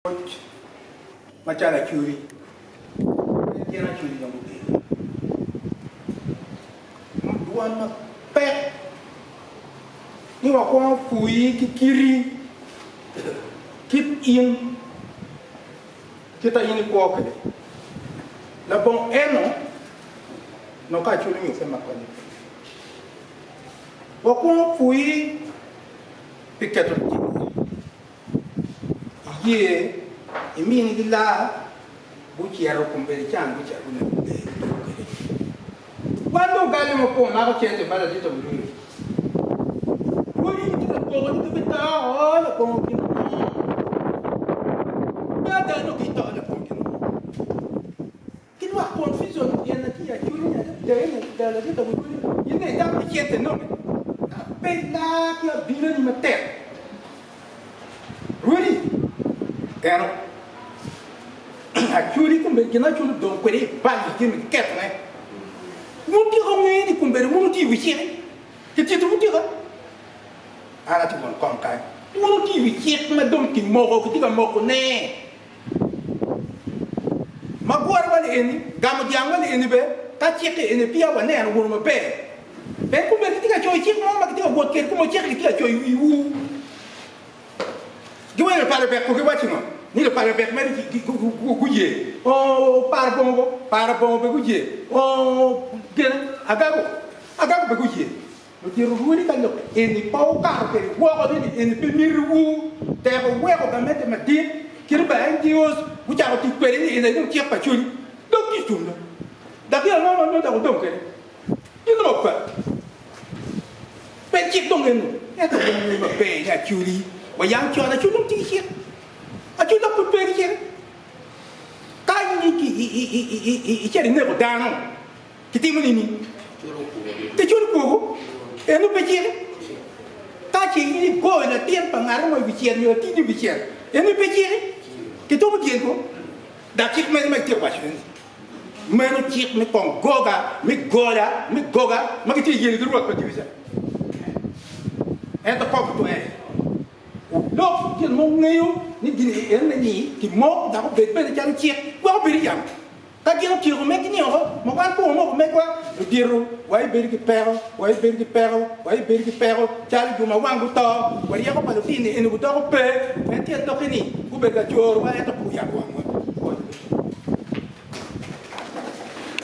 Pwoc macalo Acholi, en tyen Acholi dong obedo dwon mapek ni wakwongo pwoyi ki kiti, kit in, kit a in ikwo kwede. Labongo eno, nongo ka Acholi nyo pe mako ni pe. Wakwongo pwoyi pi keto litino. Iye iminigi laa, gucito kombeddi can gucito guneko ber gutuko kwede. Wan dong gale mapol mako cente ma ladit Abudulu. Rwodi gitye ka koko ni gibito labongo gin mo. Pe ada nongo gito labongo gin mo. Ki lwak confusion gin na tye i acholi ni adada ni adada ladit Abudulu in dong itamo ni cente nonge pe laa ki abila ni matek. Rwodi eno Acholi kombeddi gin Acholi odong kwede i bal i jami ki ketone. Wun tika wungeyo ni kombeddi wun wutye i wi cik? Kititowu tika? An atye won kom kany. Wun wutye i wi cik ma dong kimoko, kitye ka mokone. Ma gure wa ni eni, gamo dyang wa ni eni be, ka cik-ki eni peya waneno wunu maber. Pien kombeddi kitye ka coyo cik mo ma kitye ka wot kwede kome cik-ki kitye ka coyo i wiwu. Giweko lupala bek ko giwaco ngo? Ni lupala bek mere guye oo para bongo go, para bongo be guye oo gene agago, agago be guye. Ludito rwodi ka lok eni pe wukato kwede woko ni eni pe mitiwu, tek wuweko gamente madit kit pa NGOs gucako tic kwede ni eni aye dong cik pa cwiny dok tic tum dong. Dok gin ango ma nongo dok wudong kwede? Gin nongo pe. Pe cik dong eno. Ento gin angeyo maber ni Acholi wa yam con Acholi dong tye ki cik. Acholi dok pud pe ki cik. Ka in icito ineko dano, Kitimo nini? Kiculo kwogo. Eno pe cik. Ka ce in igoyo latin pa ngat mo i wi cel nyo latinni i wi cel, eno pe cik. Kitumo dyel ko. Dok cik mene ma itye ka wacone ni meno cik me kong goga, me gola, me goga ma gitye ka yelo ki Rwot pa jo Icrael? Ento kong otwer. Olok gin ma wungeyo ni gin ene ni kimok dok obed bene calo cik wek obed i yamo. Ka gin otyeko megi ni oko, ma wan pe wamoko megwa, ludito, wabibedo ki peko, wabibedo ki peko, wabibedo ki peko, calo jo ma wang guto, wa ryeko pa lutino eni gudoko pe, en tyen tokke ni, gubedo ka corowa ento pe guyabo wangwa.